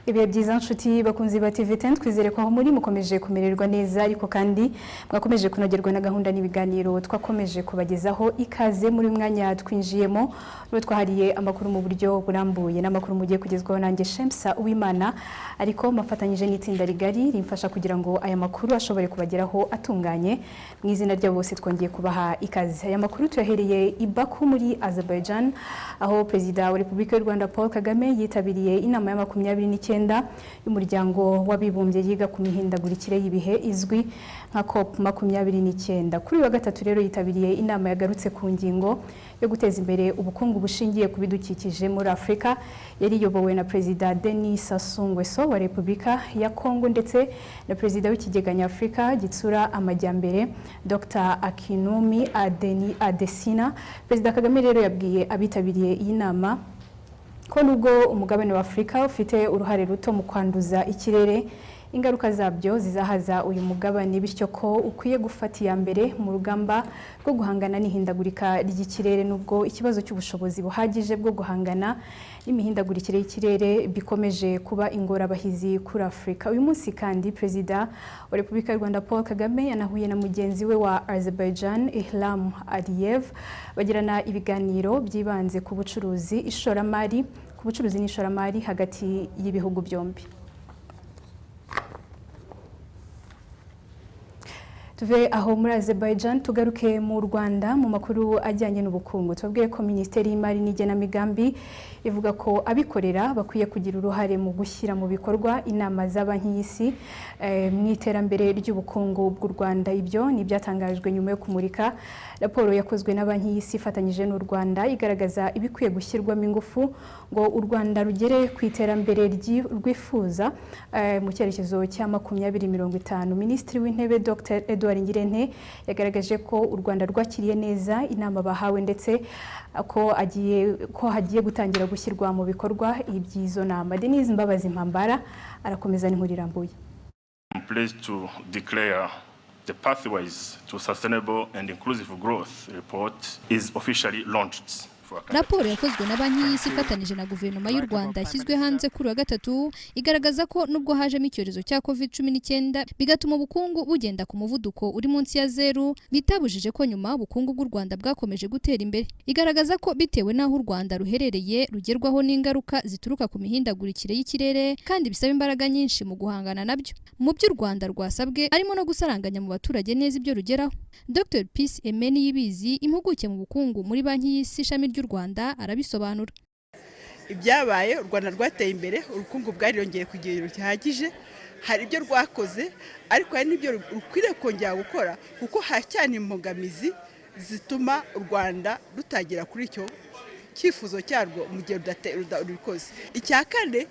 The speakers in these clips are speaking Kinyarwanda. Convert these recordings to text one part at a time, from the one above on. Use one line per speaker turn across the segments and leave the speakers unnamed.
Ibihe byiza nshuti bakunzi ba TV10. Twizere ko aho muri mukomeje kumererwa neza, ariko kandi mwakomeje kunogerwa na gahunda n'ibiganiro twakomeje kubagezaho. Ikaze muri uyu mwanya twinjiyemo n'uwo twahariye amakuru mu buryo burambuye, n'amakuru mugiye kugezwaho nanjye Shemsa Uwimana, ariko mafatanyije n'itsinda rigari rimfasha kugira ngo aya makuru ashobore kubageraho atunganye. Mu izina rya bose twongeye kubaha ikaze. Aya makuru tuyahereye i Baku muri Azerbaijan, aho Perezida wa Repubulika y'u Rwanda Paul Kagame yitabiriye inama ya 29 y'Umuryango w'Abibumbye yiga ku mihindagurikire y'ibihe izwi nka COP 29. Kuri uyu wa gatatu rero yitabiriye inama yagarutse ku ngingo yo guteza imbere ubukungu bushingiye ku bidukikije muri Afurika. Yari iyobowe na Perezida Denis Sassou Nguesso wa Repubulika ya Kongo ndetse na Perezida w'Ikigega Nyafurika Gitsura Amajyambere, Dr Akinwumi Adeni Adesina. Perezida Kagame rero yabwiye abitabiriye iyi nama ko nubwo umugabane wa Afurika ufite uruhare ruto mu kwanduza ikirere, ingaruka zabyo zizahaza uyu mugabane, bityo ko ukwiye gufata iya mbere mu rugamba rwo guhangana n'ihindagurika ry'ikirere, nubwo ikibazo cy'ubushobozi buhagije bwo guhangana n'imihindagurikire y'ikirere bikomeje kuba ingorabahizi kuri Afurika. Uyu munsi kandi Perezida wa Repubulika y'u Rwanda Paul Kagame yanahuye na mugenzi we wa Azerbaijan Ilham Aliyev, bagirana ibiganiro byibanze ku bucuruzi, ishoramari, ku bucuruzi n'ishoramari hagati y'ibihugu byombi. Tuve aho muri Azerbaijan tugaruke mu Rwanda mu makuru ajyanye n'ubukungu. Tubabwiye ko Minisiteri y'Imari n'Igenamigambi ivuga ko abikorera bakwiye kugira uruhare mu gushyira mu bikorwa inama za Banki y'Isi mu iterambere ry'ubukungu bw'u Rwanda. Ibyo ni ibyatangajwe nyuma yo kumurika raporo yakozwe na Banki y'Isi ifatanyije n'u Rwanda, igaragaza ibikwiye gushyirwamo ingufu ngo u Rwanda rugere ku iterambere rwifuza mu cyerekezo cya 2050. Minisitiri w'Intebe Dr Edouard Ngirente yagaragaje ko u Rwanda rwakiriye neza inama bahawe, ndetse ko hagiye gutangira gushyirwa mu bikorwa iby'izo nama. Denise Mbabazi Mpambara arakomeza n'inkuru irambuye.
I'm pleased to declare the Pathways to Sustainable and Inclusive Growth report is officially launched.
Raporo yakozwe na Banki y'Isi ifatanije na Guverinoma y'u Rwanda yashyizwe hanze kuri wa gatatu igaragaza ko nubwo hajemo icyorezo cya COVID-19 bigatuma ubukungu bugenda ku muvuduko uri munsi ya zeru, bitabujije ko nyuma ubukungu bw'u Rwanda bwakomeje gutera imbere. Igaragaza ko bitewe n'aho u Rwanda ruherereye rugerwaho n'ingaruka zituruka ku mihindagurikire y'ikirere, kandi bisaba imbaraga nyinshi mu guhangana nabyo. Mu byo u Rwanda rwasabwe harimo no gusaranganya mu baturage neza ibyo rugeraho. Dr Peace Aimée Niyibizi, impuguke mu bukungu muri Banki y'Isi ishami ry'u Rwanda, arabisobanura.
Ibyabaye, u Rwanda rwateye imbere, ubukungu bwariyongeye ku kigero gihagije. Hari ibyo rwakoze, ariko hari n'ibyo rukwiriye kongera gukora, kuko haracyari imbogamizi zituma u Rwanda rutagera kuri icyo cyifuzo cyarwo mu gihe rubikoze. Icya kane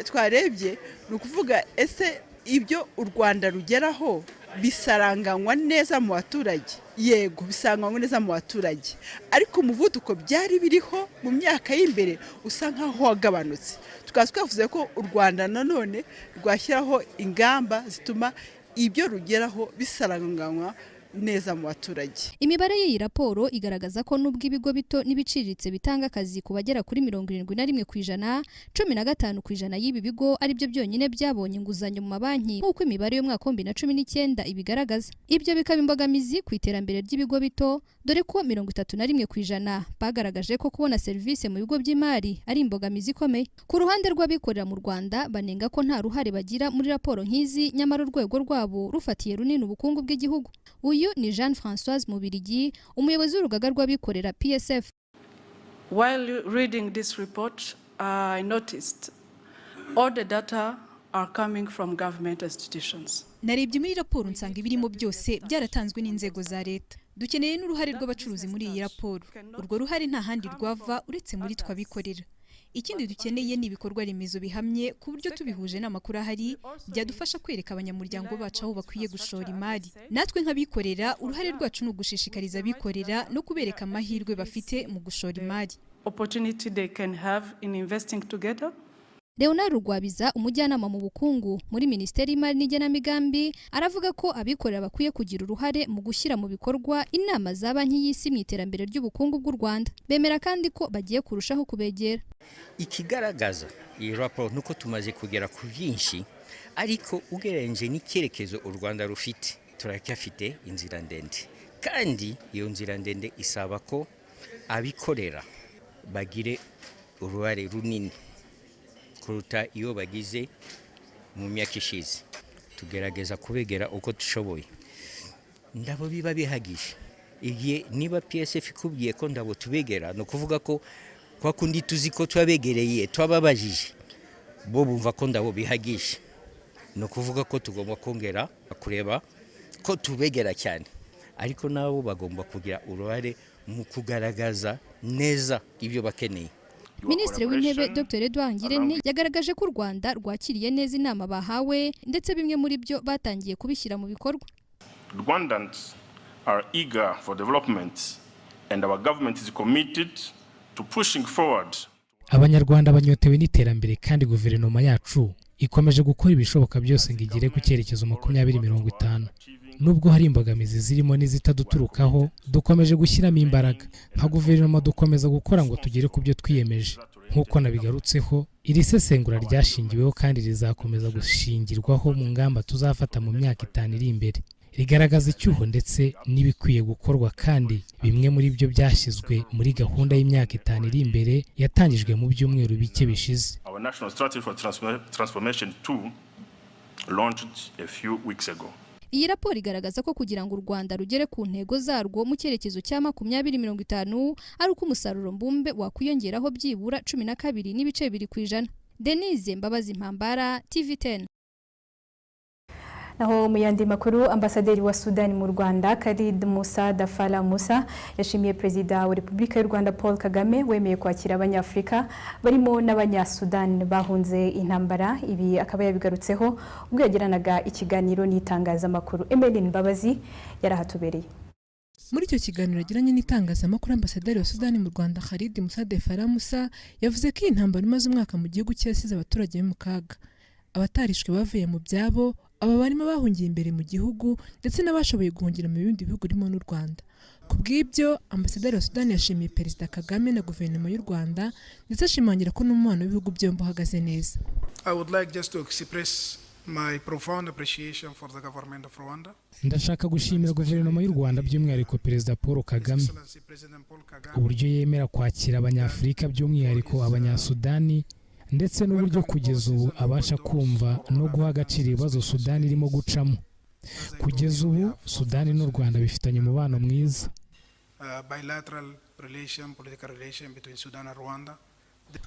twarebye ni ukuvuga: ese ibyo u Rwanda rugeraho bisaranganywa neza mu baturage? Yego, bisanganywa neza mu baturage, ariko umuvuduko byari biriho mu myaka y'imbere usa nkaho wagabanutse. Tukaba twavuze ko u Rwanda nanone rwashyiraho ingamba zituma ibyo rugeraho bisaranganywa neza mu baturage.
Imibare y'iyi raporo igaragaza ko nubwo ibigo bito n'ibiciriritse bitanga akazi ku bagera kuri 71%, 15% y'ibi bigo ari byo byonyine byabonye inguzanyo mu mabanki, nk'uko imibare y'umwaka wa 2019 ibigaragaza. Ibyo bikaba imbogamizi ku iterambere ry'ibigo bito, dore ko 31% bagaragaje ko kubona serivisi mu bigo by'imari ari imbogamizi ikomeye. Ku ruhande rw'abikorera mu Rwanda, banenga ko nta ruhare bagira muri raporo nk'izi, nyamara urwego rwabo rufatiye runini ubukungu bw'igihugu. Uyu ni Jeanne Françoise Mubirigi, umuyobozi w'urugaga rw'abikorera PSF.
While reading this report, I noticed all the data are coming from government institutions.
Narebye muri raporo nsanga ibirimo byose byaratanzwe n'inzego za leta. Dukeneye n'uruhare rw'abacuruzi muri iyi raporo. Urwo ruhare nta handi rwava uretse muri twe abikorera. Ikindi dukeneye ni ibikorwa remezo bihamye, ku buryo tubihuje n'amakuru ahari byadufasha kwereka abanyamuryango bacu aho bakwiye gushora imari. Natwe nk'abikorera, uruhare rwacu ni ugushishikariza abikorera no kubereka amahirwe bafite mu gushora imari.
Opportunity they can have in investing together.
Leonard Rugwabiza, umujyanama mu bukungu muri Minisiteri y'Imari n'Igenamigambi, aravuga ko abikorera bakwiye kugira uruhare mu gushyira mu bikorwa inama za Banki y'Isi mu iterambere ry'ubukungu bw'u Rwanda. Bemera kandi ko bagiye kurushaho kubegera.
Ikigaragaza iyi raporo nuko tumaze kugera ku byinshi, ariko ugereranyije n'icyerekezo u Rwanda rufite, turacyafite inzira ndende, kandi iyo nzira ndende isaba ko abikorera bagire uruhare runini kuruta iyo bagize mu myaka ishize. Tugerageza kubegera uko dushoboye. Ndabo biba bihagije igihe niba PSF ikubwiye ko ndabo tubegera, ni ukuvuga ko kwa kundi tuzi ko twabegereye, twababajije, bo bumva ko ndabo bihagije, ni ukuvuga ko tugomba kongera kureba ko tubegera cyane, ariko nabo bagomba kugira uruhare mu kugaragaza neza ibyo bakeneye.
Minisitiri w'Intebe Dr Edouard Ngirente yagaragaje ko u Rwanda rwakiriye neza inama bahawe, ndetse bimwe muri byo batangiye kubishyira mu bikorwa.
Rwandans are eager for development and our government is committed to pushing forward.
Abanyarwanda banyotewe n'iterambere, kandi guverinoma yacu ikomeje gukora ibishoboka byose ngo igere ku cyerekezo 2050. Nubwo hari imbogamizi zirimo n'izitaduturukaho, dukomeje gushyiramo imbaraga. Nka guverinoma dukomeza gukora ngo tugere ku byo twiyemeje. Nk'uko nabigarutseho, iri sesengura ryashingiweho kandi rizakomeza gushingirwaho mu ngamba tuzafata mu myaka 5 iri imbere. Rigaragaza icyuho ndetse n'ibikwiye gukorwa, kandi bimwe muri byo byashyizwe muri gahunda y'imyaka 5 iri imbere yatangijwe mu byumweru bike bishize.
Our national strategy for transformation 2 launched a few weeks ago.
Iyi raporo igaragaza ko kugira ngo u Rwanda rugere ku ntego zarwo mu cyerekezo cya 2050 ari uko umusaruro mbumbe wakwiyongeraho byibura 12.2%. Denise Mbabazi Mpambara, TV10.
Naho mu yandi makuru, ambasaderi wa Sudani mu Rwanda Khalid Musa Dafala Musa yashimiye Perezida wa Repubulika y'u Rwanda Paul Kagame wemeye kwakira Abanyafurika barimo n'Abanyasudani bahunze intambara. Ibi akaba yabigarutseho ubwo yagiranaga ikiganiro n'itangazamakuru. Emeline Mbabazi yarahatubereye.
Muri icyo kiganiro yagiranye n'itangazamakuru, ambasaderi wa Sudani mu Rwanda Khalid Musa Dafala Musa yavuze ko iyi ntambara imaze umwaka mu gihugu cye yasize abaturage mu kaga, abatarishwe bavuye mu byabo, aba barimo bahungiye imbere mu gihugu ndetse n'abashoboye guhungira mu bindi bihugu birimo n'u Rwanda. Ku bw'ibyo, ambasaderi wa Sudani yashimiye Perezida Kagame na guverinoma y'u Rwanda, ndetse ashimangira ko n'umubano w'ibihugu byombi uhagaze neza.
I would like just to express my profound appreciation for the government of Rwanda.
Ndashaka gushimira guverinoma y'u Rwanda, by'umwihariko Perezida Paul Kagame, uburyo yemera kwakira Abanyafurika, by'umwihariko Abanyasudani, ndetse n'uburyo kugeza ubu abasha kumva no guha agaciro ibibazo Sudani irimo gucamo. Kugeza ubu Sudani n'u Rwanda bifitanye umubano mwiza.
Bilateral relation, political relation between Sudan and Rwanda.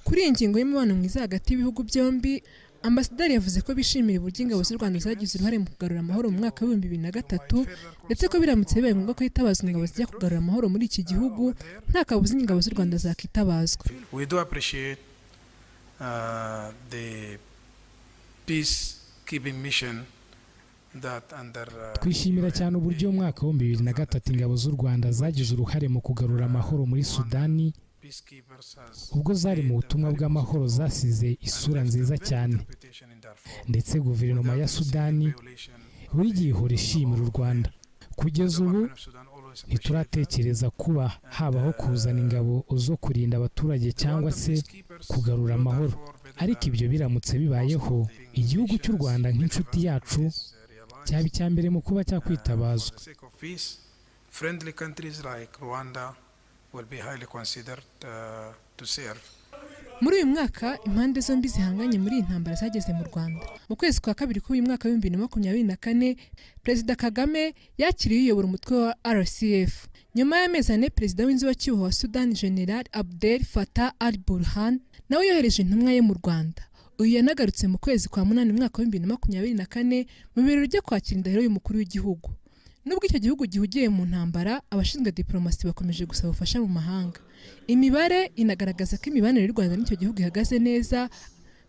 Kuri iyi ngingo y'umubano mwiza hagati y'ibihugu byombi, ambasaderi yavuze ko bishimira uburyo ingabo z'u Rwanda zagize uruhare mu kugarura amahoro mu mwaka wa 2003, ndetse ko biramutse bibaye ngombwa ko hitabazwa ingabo zijya kugarura amahoro muri iki gihugu, nta kabuza ingabo z'u Rwanda zakitabazwa.
We do appreciate the peacekeeping mission that under
Twishimira cyane uburyo mu mwaka wa 2003 ingabo z'u Rwanda zagize uruhare mu kugarura amahoro muri Sudani. Ubwo zari mu butumwa bw'amahoro zasize isura nziza cyane, ndetse guverinoma ya Sudani buri gihe ihora ishimira u Rwanda. Kugeza ubu ntituratekereza kuba habaho kuzana ingabo zo kurinda abaturage cyangwa se kugarura amahoro, ariko ibyo biramutse bibayeho, igihugu cy'u Rwanda nk'inshuti yacu cyaba icya mbere mu kuba cyakwitabazwa.
For the sake of peace, friendly countries like Rwanda will be highly considered to serve.
Muri uyu mwaka impande zombi zihanganye muri iyi ntambara zageze mu Rwanda. Mu kwezi kwa kabiri k'uyu mwaka wa 2024, Perezida Kagame yakiriye uyobora umutwe wa RSF. Nyuma y'amezi 4, Perezida w'inzibacyuho wa Sudan General Abdel Fattah al Burhan nawe yohereje intumwa ye mu Rwanda. Uyu yanagarutse mu kwezi kwa munani mu mwaka wa 2024 mu birori byo kwakira indahiro y'umukuru w'igihugu. Nubwo icyo gihugu gihugiye mu ntambara, abashinzwe diplomasi bakomeje gusaba ubufasha mu mahanga. Imibare inagaragaza ko imibanire y'u Rwanda n'icyo gihugu ihagaze neza.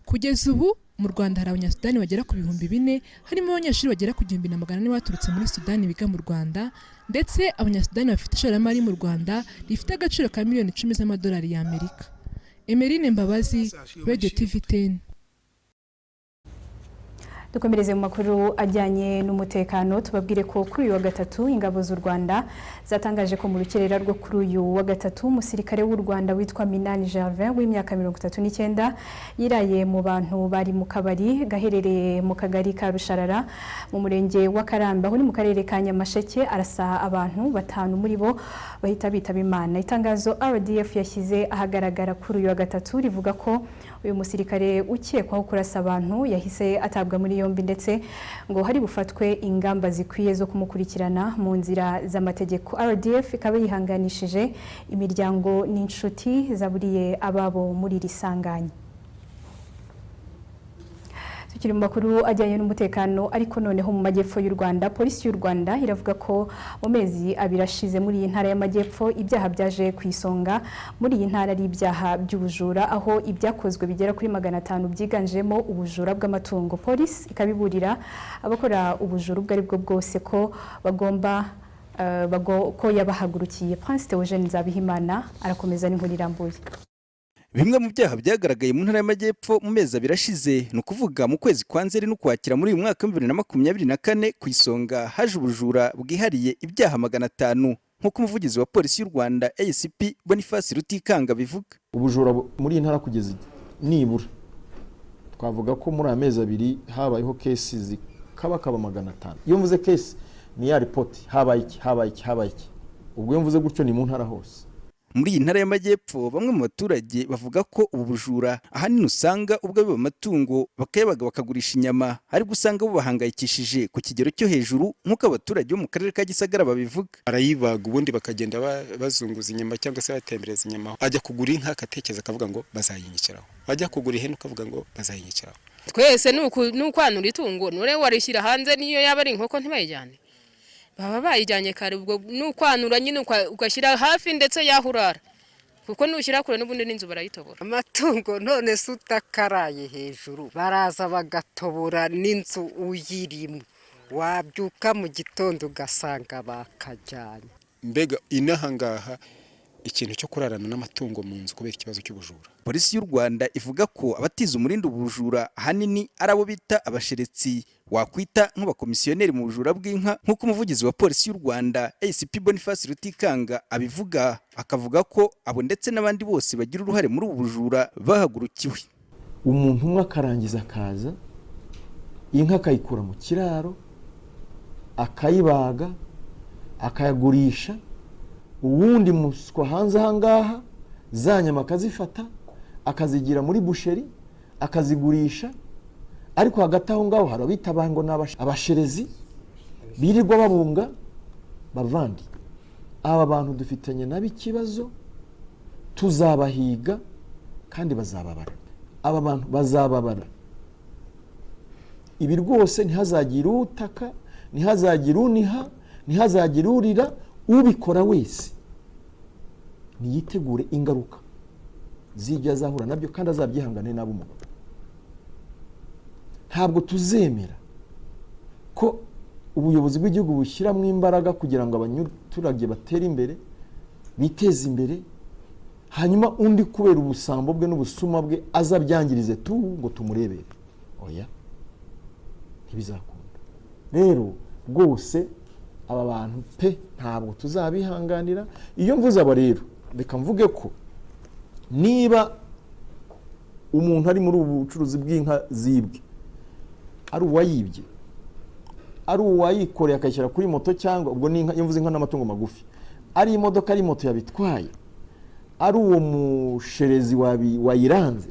Kugeza ubu mu Rwanda hari Abanyasudani bagera ku 4000, harimo abanyeshuri bagera ku 1400 baturutse muri Sudani biga mu Rwanda, ndetse Abanyasudani bafite ishoramari mu Rwanda rifite agaciro ka miliyoni 10 z'amadolari y'Amerika. Emerine Mbabazi, Radio TV 10.
Dukomereze mu makuru ajyanye n'umutekano. Tubabwire ko kuri uyu wa gatatu ingabo z'u Rwanda zatangaje ko mu rukerera rwo kuri uyu wa gatatu umusirikare w'u Rwanda witwa Minani Gervin w'imyaka 39 yiraye mu bantu bari mu kabari gaherereye mu kagari ka Rusharara mu murenge wa Karambi, aho ni mu karere ka Nyamasheke, arasa abantu batanu muri bo bahita bitaba Imana. Itangazo RDF yashyize ahagaragara kuri uyu wa gatatu rivuga ko uyu musirikare ukekwaho kurasa abantu yahise atabwa muri yombi, ndetse ngo hari bufatwe ingamba zikwiye zo kumukurikirana mu nzira z'amategeko. RDF ikaba yihanganishije imiryango n'inshuti zaburiye ababo muri iri sanganya. Tukiri mu makuru ajyanye n'umutekano, ariko noneho mu majyepfo y'u Rwanda, Polisi y'u Rwanda iravuga ko mu mezi 2 ashize muri iyi ntara y'Amajyepfo ibyaha byaje ku isonga muri iyi ntara ari ibyaha by'ubujura, aho ibyakozwe bigera kuri 500 byiganjemo ubujura bw'amatungo. Polisi ikabiburira abakora ubujura ubwo aribwo bwose ko bagomba ko yabahagurukiye. Prince Theogene Nzabihimana arakomeza n'inkuru irambuye.
Bimwe mu byaha byagaragaye mu ntara y'Amajyepfo mu mezi 2 ashize, ni ukuvuga mu kwezi kwa Nzeri n'Ukwakira muri uyu mwaka wa 2024, ku isonga haje ubujura bwihariye, ibyaha 500, nk'uko umuvugizi wa Polisi y'u Rwanda ACP Boniface Rutikanga bivuga.
Ubujura muri iyi ntara kugeza nibura twavuga ko muri amezi 2 habayeho kesi zikabakaba 500. Iyo mvuze kesi ni ya ripoti, habaye iki, habaye iki, habaye iki. Ubwo iyo mvuze gutyo ni mu ntara hose.
Muri iyi ntara y'Amajyepfo bamwe mu baturage bavuga ko ubu bujura ahanini usanga ubwo biba amatungo bakayabaga bakagurisha inyama, ariko usanga bubahangayikishije ku kigero cyo hejuru, nk'uko abaturage bo mu karere ka Gisagara babivuga.
Barayibaga ubundi bakagenda bazunguza inyama cyangwa se batembereza inyama. Ajya kugura inka akatekereza akavuga ngo bazayinyikiraho, ajya kugura ihene ukavuga ngo bazayinyikiraho.
Twese ni ukwanura itungo, nure warishyira hanze niyo yaba ari inkoko ntibayijyane, baba bayijyanye kare. Ubwo nukwanura nyine ugashyira hafi ndetse yahurara, kuko nushyira kure n'ubundi n'inzu barayitobora.
Amatungo none se utakaraye hejuru, baraza bagatobora n'inzu uyirimo, wabyuka mu gitondo ugasanga bakajyanye.
Mbega inaha ngaha ikintu cyo kurarana n'amatungo mu nzu kubera ikibazo cy'ubujura.
Polisi y'u Rwanda ivuga ko abatiza umurindi ubujura ahanini ari abo bita abasheretsi, wakwita nk'abakomisiyoneri mu bujura bw'inka, nk'uko umuvugizi wa Polisi y'u Rwanda ACP Boniface Rutikanga abivuga, akavuga ko abo ndetse n'abandi bose bagira uruhare muri ubu bujura bahagurukiwe.
Umuntu umwe akarangiza akaza inka akayikura mu kiraro, akayibaga, akayagurisha, uwundi muswa hanze ahangaha za nyama akazifata akazigira muri busheri akazigurisha. Ariko hagati aho ngaho hari abitaba ngo ni abasherezi birirwa babunga. Bavandi, aba bantu dufitanye nabo ikibazo, tuzabahiga kandi bazababara. Aba bantu bazababara. Ibi rwose ntihazagire utaka, ntihazagire uniha, ntihazagire urira. Ubikora wese niyitegure ingaruka z'ibyo azahura nabyo, kandi azabyihangane n'ab'umugabo. Ntabwo tuzemera ko ubuyobozi bw'igihugu bushyiramo imbaraga kugira ngo abaturage batere imbere, biteze imbere, hanyuma undi kubera ubusambo bwe n'ubusuma bwe azabyangirize tu ngo tumurebere. Oya, ntibizakunda. Rero rwose aba bantu pe ntabwo tuzabihanganira. Iyo mvuze aba rero, reka mvuge ko niba umuntu ari muri ubu bucuruzi bw'inka zibwe, ari uwayibye, ari uwayikoreye akayishyira kuri moto, cyangwa ubwo ni inka, iyo mvuze inka n'amatungo magufi, ari imodoka, ari moto yabitwaye, ari uwo musherezi wayiranze,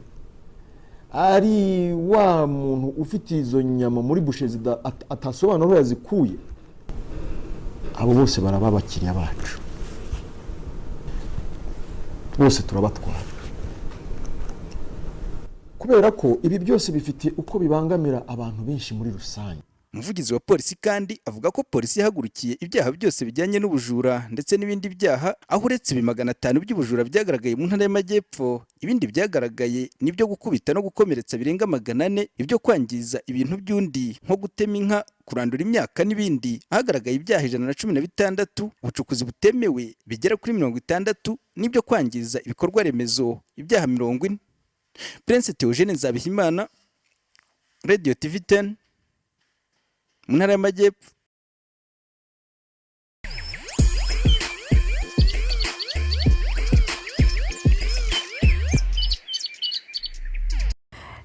ari wa muntu ufite izo nyama muri busheri atasobanura aho yazikuye, abo bose baraba abakiriya bacu, bose turabatwara, kubera ko ibi byose bifite uko bibangamira abantu benshi muri rusange.
Umuvugizi wa polisi kandi avuga ko polisi yahagurukiye ibyaha byose bijyanye n'ubujura ndetse n'ibindi byaha, aho uretse ibi 500 by'ubujura byagaragaye mu ntara y'Amajyepfo, ibindi byagaragaye nibyo gukubita no gukomeretsa birenga 400, ibyo kwangiza ibintu by'undi nko gutema inka, kurandura imyaka n'ibindi. Ahagaragaye ibyaha 116, ubucukuzi butemewe bigera kuri 60, n'ibyo kwangiza ibikorwa remezo ibyaha 40. Prince Theogene Nzabihimana, Radio TV 10, mu ntara y'Amajyepfo.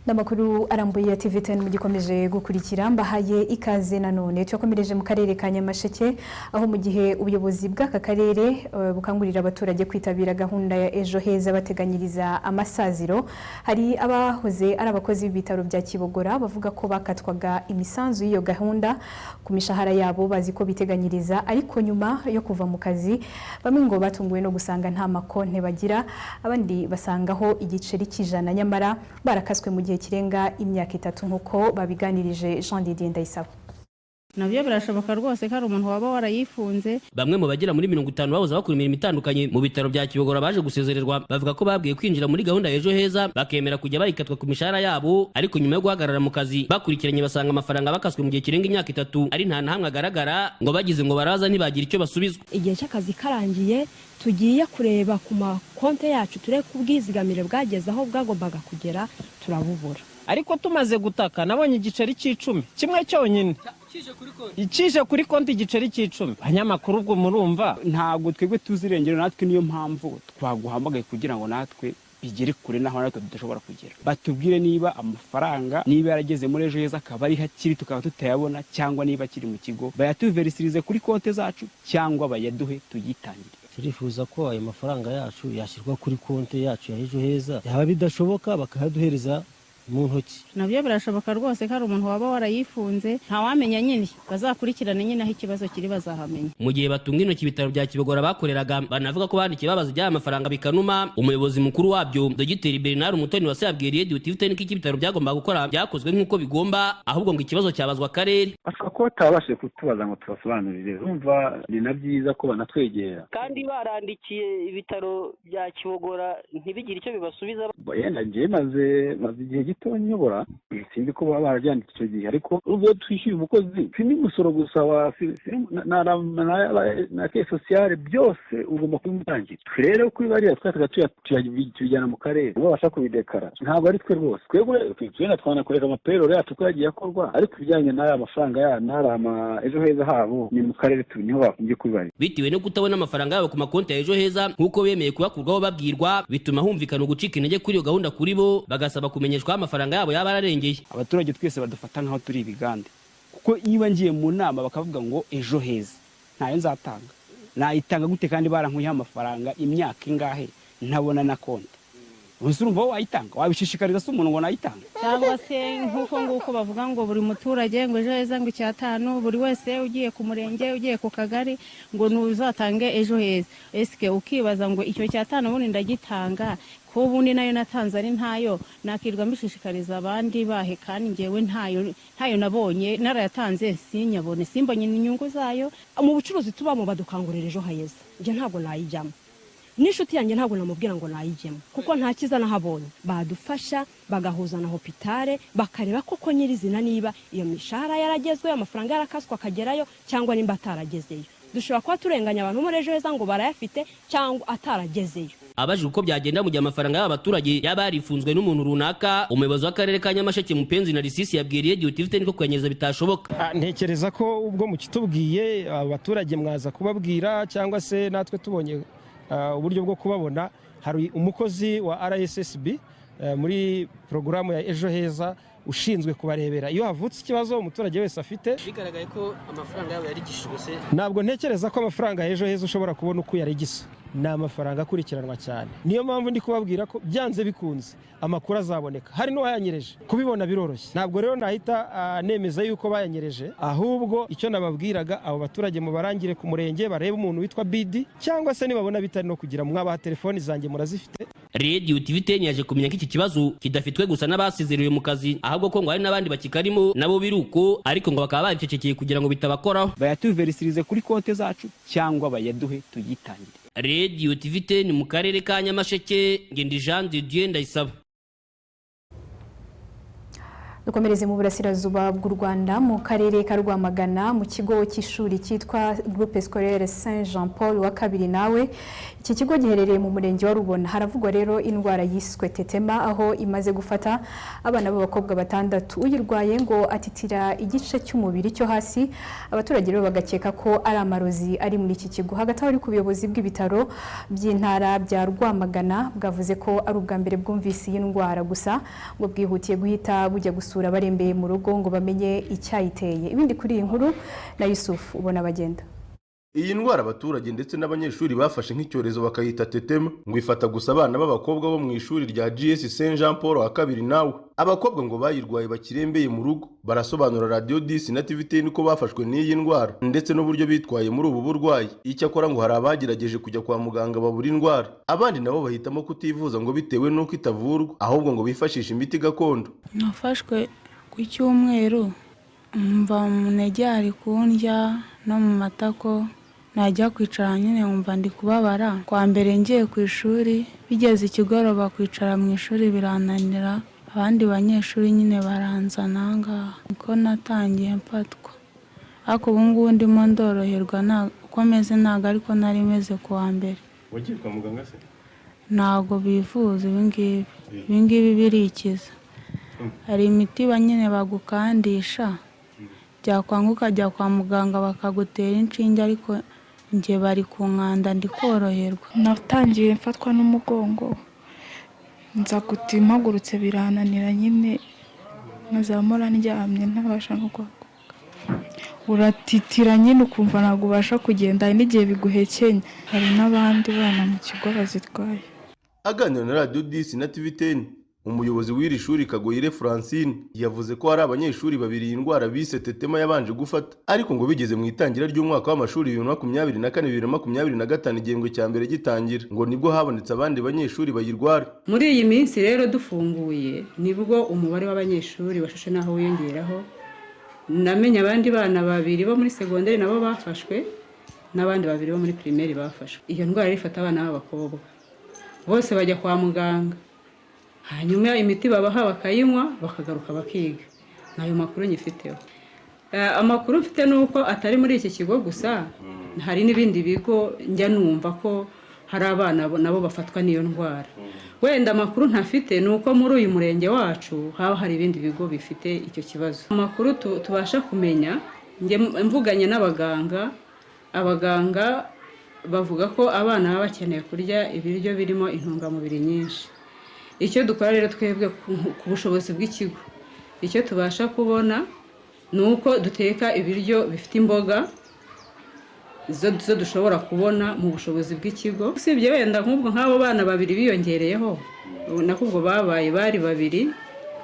N'amakuru arambuye ya TV10 mugikomeje gukurikira, mbahaye ikaze nanone. Tuyakomereje mu karere ka Nyamasheke, aho mu gihe ubuyobozi bw'aka karere bukangurira abaturage kwitabira gahunda ya Ejo Heza bateganyiriza amasaziro, hari abahoze ari abakozi b'ibitaro bya Kibogora bavuga ko bakatwaga imisanzu y'iyo gahunda ku mishahara yabo bazi ko biteganyiriza, ariko nyuma yo kuva mu kazi bamwe ngo batunguwe no gusanga nta makonte bagira, abandi basangaho igiceri cy'ijana nyamara barakaswe mu gihe kirenga imyaka 3, nk'uko babiganirije Jean Didier Ndayisaba.
Nabyo birashoboka rwose ko ari umuntu waba warayifunze.
Bamwe mu bagera muri 50 bahoze bakora imirimo itandukanye mu bitaro bya Kibogora baje gusezererwa, bavuga ko babwiye kwinjira muri gahunda ya Ejo Heza bakemera kujya bayikatwa ku mishahara yabo, ariko nyuma yo guhagarara mu kazi bakurikiranye basanga amafaranga bakaswe mu gihe kirenga imyaka 3 ari nta na hamwe agaragara, ngo bagize ngo baraza ntibagira icyo basubizwa.
Igihe cy'akazi karangiye tugiye kureba ku makonte yacu turebe ko ubwizigamire bwageze aho bwagombaga kugera, turabubura.
Ariko tumaze gutaka nabonye igiceri cy'icumi kimwe cyonyine ikije kuri konti, igiceri cy'icumi. Abanyamakuru ubwo murumva
ntabwo twebwe tuzirengera, natwe niyo mpamvu twaguhamagaye kugira ngo natwe bigere kure naho natwe tudashobora kugera. Batubwire niba amafaranga niba yarageze muri Ejo Heza akaba ari hakiri tukaba tutayabona, cyangwa niba akiri mu kigo bayatuverisirize kuri konti zacu, cyangwa bayaduhe tuyitangire.
Turifuza ko ayo mafaranga yacu yashyirwa kuri konti yacu ya Ejo Heza, yaba bidashoboka bakayaduhereza mu ntoki.
Nabyo birashoboka rwose ko ari umuntu waba warayifunze, ntawamenya nyine, bazakurikirane nyine aho ikibazo kiri bazahamenya.
Mu gihe batunga intoki ibitaro bya Kibogora bakoreraga, banavuga ko bandikiye babaza iby'aya mafaranga bikanuma. Umuyobozi mukuru wabyo Dr Bernard Umutoni wase yabwiye Radio TV10 ko ibitaro byagombaga gukora byakozwe nk'uko bigomba, ahubwo ngo ikibazo cyabazwa akarere.
Bashobora kuba batabashije kutubaza ngo tubasobanurire, urumva ni na byiza ko banatwegera.
Kandi barandikiye ibitaro bya Kibogora ntibigire icyo bibasubiza.
Yenda njye maze igihe gito nyobora, sinzi ko baba barabyanditse icyo gihe, ariko ubwo twishyuye umukozi si n'imisoro gusa na ke sosiyale byose ugomba kubimutangira. Rero kuri bariya twataga tubijyana mu karere ubwo babasha kubidekara, ntabwo ari twe rwose. Twebwe twenda twanakoreka amapayroll yacu ko yagiye akorwa, ariko ibijyanye n'aya mafaranga ya n'ari ama Ejo Heza habo ni mu karere niho bakunze kubibarira.
Bitewe no kutabona amafaranga yabo ku makonti ya Ejo Heza nk'uko bemeye kuyakurwaho babwirwa, bituma humvikana ugucika intege kuri iyo gahunda kuri bo, bagasaba kumenyeshwa amafaranga yabo yaba ararengeye.
Abaturage twese badufata nkaho turi ibigande, kuko niba ngiye mu nama bakavuga ngo Ejo Heza ntayo nzatanga, nayitanga gute kandi barankuyeho amafaranga imyaka ingahe ntabona na konti? Ubuse urumva wowe wayitanga, wabishishikariza se umuntu ngo nayitanga?
Cyangwa se nk'uko nguko bavuga ngo buri muturage ngo Ejo Heza ngo 5, buri wese ugiye ku murenge ugiye ku kagari ngo nuzatange Ejo Heza, esike ukibaza ngo icyo 5 ubundi ndagitanga ko ubundi nayo natanze ari ntayo, nakirwa mbishishikariza abandi bahe kandi ngewe ntayo nabonye, narayatanze sinyabone, simbonye inyungu zayo.
Mu bucuruzi tubamo badukangurira Ejo Heza, njye ntabwo nayijyamo, n'inshuti yanjye ntabwo namubwira ngo nayijyemo kuko nta cyiza nahabonye. Badufasha bagahuza na hopitale bakareba koko nyirizina niba iyo mishahara yaragezweyo, amafaranga yarakaswe akagerayo, cyangwa nimba ataragezeyo. Dushobora kuba turenganya abantu muri Ejo Heza ngo barayafite cyangwa ataragezeyo.
Abajijwe uko byagenda mu gihe amafaranga y'abaturage yaba yarifunzwe n'umuntu runaka, umuyobozi w'akarere ka Nyamasheke Mupenzi na Risisi yabwiriye Radio TV10 ko kuyanyereza bitashoboka.
Ntekereza ko ubwo mukitubwiye abaturage mwaza kubabwira, cyangwa se natwe tubonye uburyo bwo kubabona. Hari umukozi wa RSSB muri porogaramu ya Ejo Heza ushinzwe kubarebera iyo havutse ikibazo umuturage wese afite.
Bigaragaye ko amafaranga yabo yarigishijwe se?
Ntabwo ntekereza ko amafaranga ya Ejo Heza ushobora kubona uko yarigisa, ni amafaranga akurikiranwa cyane. Niyo mpamvu ndi kubabwira ko byanze bikunze amakuru azaboneka, hari n'uwayanyereje, kubibona biroroshye. Ntabwo rero nahita nemeza yuko bayanyereje, ahubwo icyo nababwiraga abo baturage mubarangire ku murenge barebe umuntu witwa Bidi, cyangwa se nibabona bitari no kugira mwabaha telefoni zanjye murazifite.
Radio TV10 yaje kumenya ko iki kibazo kidafitwe gusa n'abasezereye mu kazi, ahubwo ko ngo hari n'abandi bakikarimo nabo biruko, ariko ngo bakaba baricecekeye kugira ngo bitabakoraho.
Bayatuverisirize kuri konti zacu cyangwa bayaduhe tuyitangire.
Radio TV10 mu karere ka Nyamasheke, Ngendi Jean de Dieu Ndayisaba.
Dukomereze mu burasirazuba bw'u Rwanda, mu karere ka Rwamagana, mu kigo cy'ishuri cyitwa Groupe Scolaire Saint Jean Paul wa kabiri nawe. Iki kigo giherereye mu murenge wa Rubona. Haravugwa rero indwara yiswe tetema, aho imaze gufata abana b'abakobwa batandatu. Uyirwaye ngo atitira igice cy'umubiri cyo hasi. Abaturage rero bagakeka ko ari amarozi ari muri iki kigo. Hagati aho ariko, ubuyobozi bw'ibitaro by'intara bya Rwamagana bwavuze ko ari ubwa mbere bwumvise iyi ndwara, gusa ngo bwihutiye guhita bujya gusura abarembeye mu rugo ngo bamenye icyayiteye. Ibindi kuri iyi nkuru na Yusuf ubona bagenda.
Iyi ndwara abaturage ndetse n'abanyeshuri bafashe nk'icyorezo bakayita tetema, ngo ifata gusa abana b'abakobwa bo mu ishuri rya GS Saint Jean Paul wa kabiri nawe. Abakobwa ngo bayirwaye bakirembeye mu rugo barasobanura Radiyo 10 na TV 10 ko bafashwe n'iyi ndwara ndetse n'uburyo bitwaye muri ubu burwayi. Icyakora ngo hari abagerageje kujya kwa muganga babura indwara, abandi nabo bahitamo kutivuza ngo bitewe n'uko itavurwa, ahubwo ngo bifashishe imiti gakondo.
Nafashwe ku cyumweru, mva mu ntege hari kundya no mu matako, najya kwicara nyine nkumva ndi kubabara. Kwa mbere ngiye ku ishuri, bigeze ikigoroba kwicara mu ishuri birananira, abandi banyeshuri nyine baranzana aha ngaha, niko natangiye mfatwa. Ariko ubu ngubu ndimo ndoroherwa, uko meze ntabwo ariko nari meze ku wa mbere.
Wagiye kwa muganga se?
Ntabwo bivuza ibingibi, ibingibi birikiza. Hari imiti ba nyine bagukandisha, byakwanga ukajya kwa muganga bakagutera inshinge, ariko njye bari kunkanda ndi koroherwa.
Natangiye mfatwa n'umugongo, nza guta mpagurutse birananira nyine, nkazamura ndyamye ntabasha no guhaguruka. Uratitira nyine ukumva ntabwo ubasha kugenda, hari n'igihe biguhekenya. Hari n'abandi bana mu kigo bazirwaye.
Aganira na Radiyo 10 na TV 10, umuyobozi w'iri shuri Kagoyire Francine yavuze ko hari abanyeshuri babiri iyi ndwara bise tetema yabanje gufata, ariko ngo bigeze mu itangira ry'umwaka w'amashuri 2024 2025, igihembwe cya mbere gitangira, ngo nibwo habonetse abandi banyeshuri bayirwara.
Muri iyi minsi rero dufunguye, nibwo umubare w'abanyeshuri bashushe n'aho wiyongeraho. Namenye abandi bana babiri bo muri segonderi nabo bafashwe, n'abandi babiri bo muri pirimeri bafashwe. Iyo ndwara ifata abana b'abakobwa, bose bajya kwa muganga, hanyuma imiti babaha bakayinywa, bakagaruka bakiga. Ni ayo makuru nyifiteho. Amakuru mfite ni uko atari muri iki kigo gusa, hari n'ibindi bigo njya numva ko hari abana nabo bafatwa n'iyo ndwara. Wenda amakuru ntafite ni uko muri uyu murenge wacu haba hari ibindi bigo bifite icyo kibazo. Amakuru tubasha kumenya, njye mvuganye n'abaganga, abaganga bavuga ko abana baba bakeneye kurya ibiryo birimo intungamubiri nyinshi. Icyo dukora rero twebwe ku bushobozi bw'ikigo, icyo tubasha kubona ni uko duteka ibiryo bifite imboga zo dushobora kubona mu bushobozi bw'ikigo. Usibye wenda nk'ubwo nk'abo bana babiri biyongereyeho, nako ubwo babaye bari babiri,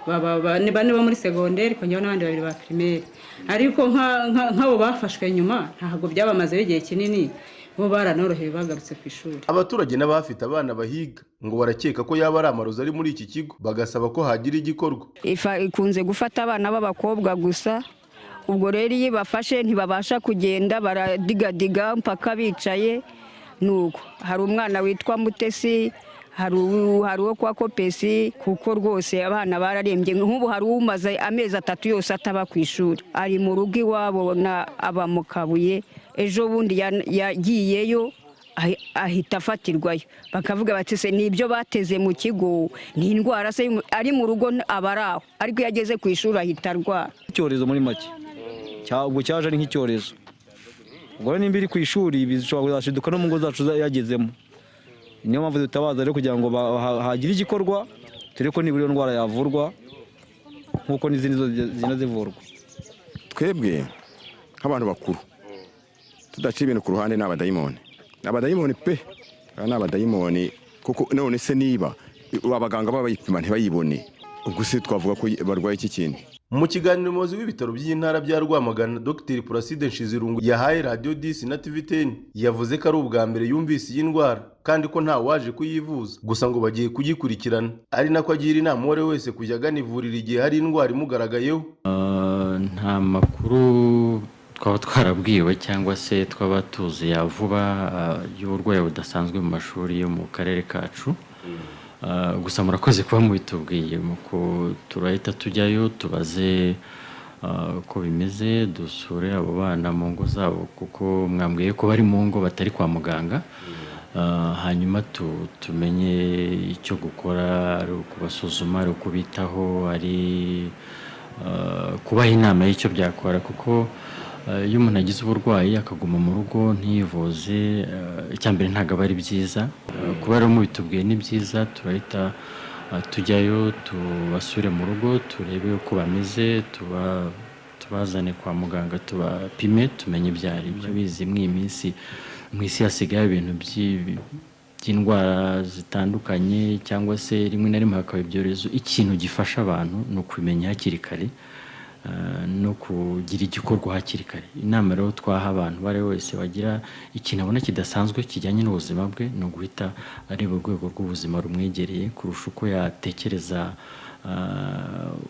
baba bane, bane bo muri segonderi kongeraho n'abandi babiri ba pirimeri. Ariko nk'abo bafashwe nyuma ntabwo byabamazeho igihe kinini, bo baranorohewe bagarutse ku ishuri.
Abaturage n'abafite abana bahiga ngo barakeka ko yaba ari amarozi ari muri iki kigo, bagasaba ko hagira igikorwa.
Ikunze gufata abana b'abakobwa gusa. Ubwo rero iyo ibafashe ntibabasha kugenda, baradigadiga mpaka bicaye. Nuko hari umwana witwa Mutesi, hari uwo kwa Kopesi, kuko rwose abana bararembye. Nk'ubu hari umaze amezi 3 yose ataba ku ishuri, ari mu rugo iwabo na aba mu Kabuye. Ejo bundi yagiyeyo ahita afatirwayo, bakavuga bati se ni ibyo bateze mu kigo, ni indwara se? Ari mu rugo aba ari aho, ariko iyo ageze ku ishuri ahita arwara.
Icyorezo muri make, ubwo cyaje ari nk'icyorezo. Ubwo rero nimba iri ku ishuri, bishobora kuzashiduka no mu ngo zacu yagezemo. Niyo mpamvu dutabaza rero kugira ngo hagire igikorwa, turebe ko nibura iyo ndwara yavurwa nk'uko n'izindi zose zigenda zivurwa.
Twebwe nk'abantu bakuru tudaciye ibintu ku ruhande, ni abadayimoni, ni abadayimoni pe. Aba ni abadayimoni kuko none se niba abaganga baba bayipima ntibayibone, ubwo se twavuga ko barwaye iki kintu?
Mu kiganiro umuyobozi w'ibitaro by'intara bya Rwamagana Dr Placide Nshizirungu yahaye Radiyo 10 na TV 10, yavuze ko ari ubwa mbere yumvise iyi ndwara kandi ko nta waje kuyivuza, gusa ngo bagiye kugikurikirana, ari nako agira inama uwo ari we wese kujya agana ivuriro igihe hari indwara imugaragayeho.
Nta makuru twaba twarabwiwe cyangwa se twaba tuzi ya vuba y'uburwayi budasanzwe mu mashuri yo mu karere kacu. Gusa murakoze kuba mubitubwiye, muko turahita tujyayo tubaze uko bimeze, dusure abo bana mu ngo zabo, kuko mwambwiye ko bari mu ngo batari kwa muganga. Hanyuma tumenye icyo gukora, ari ukubasuzuma, ari ukubitaho, ari kubaha inama y'icyo byakora, kuko iyo umuntu agize uburwayi akaguma mu rugo ntiyivuze, icya mbere ntabwo aba ari byiza. Kuba rero mubitubwiye ni byiza, turahita tujyayo tubasure mu rugo, turebe uko bameze, tubazane kwa muganga tubapime, tumenye ibyo ari byo. Bizi muri iyi minsi mu isi hasigaye ibintu by'indwara zitandukanye, cyangwa se rimwe na rimwe hakaba ibyorezo. Ikintu gifasha abantu ni ukubimenya hakiri kare no kugira igikorwa hakiri kare. Inama rero twaha abantu, uwo ari we wese wagira ikintu abona kidasanzwe kijyanye n'ubuzima bwe, ni uguhita areba urwego rw'ubuzima rumwegereye kurusha uko yatekereza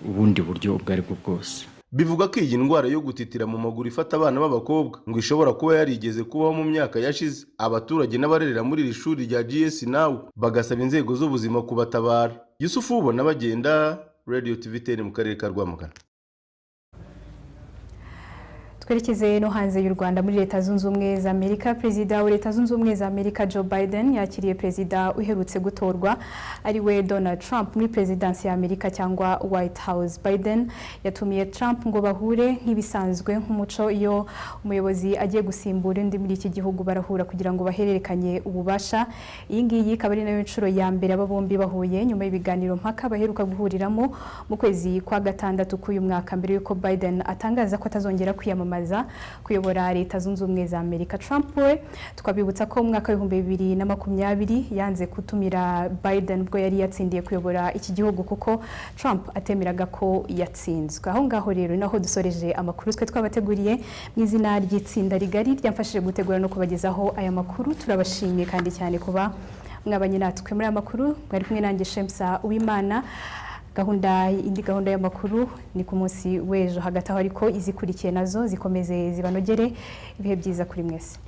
ubundi buryo ubwo ari bwo bwose.
Bivuga ko iyi ndwara yo gutitira mu maguru ifata abana b'abakobwa ngo ishobora kuba yarigeze kubaho mu myaka yashize. Abaturage n'abarerera muri iri shuri rya GS nawe bagasaba inzego z'ubuzima kubatabara. Yusufu ubona bagenda, Radio TV 10 mu karere ka Rwamagana.
Twerekeze no hanze y'u Rwanda, muri Leta Zunze Ubumwe za Amerika. Perezida wa Leta Zunze Ubumwe za Amerika Joe Biden yakiriye perezida uherutse gutorwa ari we Donald Trump muri perezidansi ya Amerika cyangwa White House. Biden yatumiye Trump ngo bahure nk'ibisanzwe, nk'umuco iyo umuyobozi agiye gusimbura undi muri iki gihugu barahura kugira ngo bahererekanye ububasha. Iyi ngiyi ikaba ari nayo nshuro ya mbere aba bombi bahuye nyuma y'ibiganiro mpaka baheruka guhuriramo mu kwezi kwa gatandatu k'uyu mwaka, mbere y'uko Biden atangaza ko atazongera kwiyamamaza kuyobora Leta Zunze Ubumwe za Amerika. Trump we twabibutsa ko mu mwaka wa 2020 yanze kutumira Biden ubwo yari yatsindiye kuyobora iki gihugu, kuko Trump atemeraga ko yatsinzwe. Aho ngaho rero naho dusoreje amakuru twe twabateguriye. Mu izina ry'itsinda rigari ryamfashije gutegura no kubagezaho aya makuru, turabashimiye kandi cyane kuba mwabanye natwe muri aya makuru. Mwari kumwe nanjye Shemsa Uwimana. Gahunda indi gahunda y'amakuru ni ku munsi w'ejo. Hagati aho ariko izikurikiye nazo zikomeze zibanogere. Ibihe byiza kuri mwese.